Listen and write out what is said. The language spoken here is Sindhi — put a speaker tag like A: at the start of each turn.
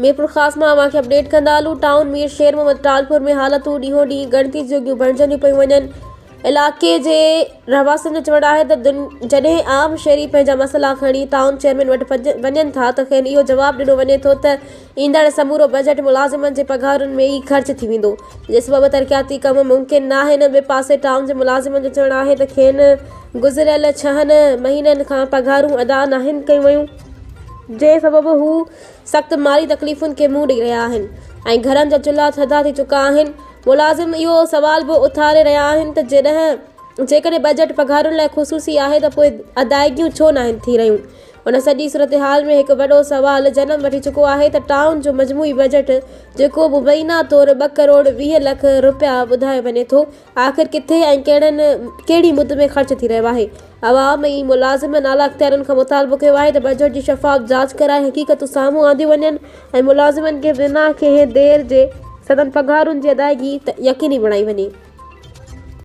A: ميرپورخاص مان اوهان کي اپڊيٽ ڪندا هلون ٽائون مير شير محمد ٽالپور ۾ حالتون ڏينهون ڏينهن ڳڻتي جوڳيون بڻجنديون پيون وڃن علائقي جي رهواسين جو چوڻ آهي ته جڏهن عام شهري پنهنجا مسئلا کڻي ٽائون چيئرمين وٽ وڃن ٿا ته کين اهو جواب ڏنو وڃي ٿو ته ايندڙ سمورو بجيٽ ملازمن جي پگهارن ۾ ئي خرچ ٿي ويندو جنهن سبب ترقياتي ڪم ممڪن ناهن ٻئي پاسي ٽائون جي ملازمن جو چوڻ آهي ته کين گذريل ڇهن مهينن کان پگهارون ادا ناهن ڪيون ويون جنهن سبب هو سخت مالي تڪليفن کي منهن ڏئي رهيا آهن ۽ گهرن جا چلها ٿڌا ٿي چڪا آهن. ملازم اهو سوال به اٿاري رهيا آهن ته جڏهن جيڪڏهن بجيٽ پگهارن لاء خصوصي آهي ته پوء ادائيگيون ڇو ناهن ٿي رهيون؟ ان سڄي صورتحال ۾ هڪ وڏو سوال جنم وٺي چڪو آهي ته ٽائون جو مجموعي بجيٽ جيڪو مبينا طور ٻه ڪروڙ 20 لک رپيا ٻڌايو وڃي ٿو آخر ڪٿي ۽ ڪهڙن ڪهڙي مد ۾ خرچ ٿي رهيو آهي؟ عوام ۽ ملازمن اعليٰ اختيارين کان مطالبو ڪيو آهي ته بجيٽ جي شفاف جاچ ڪرائي حقيقتون سامهون آنديون وڃن ۽ ملازمن کي بنا ڪنهن دير جي سندن پگهارن جي ادائيگي يقيني بڻائي وڃي.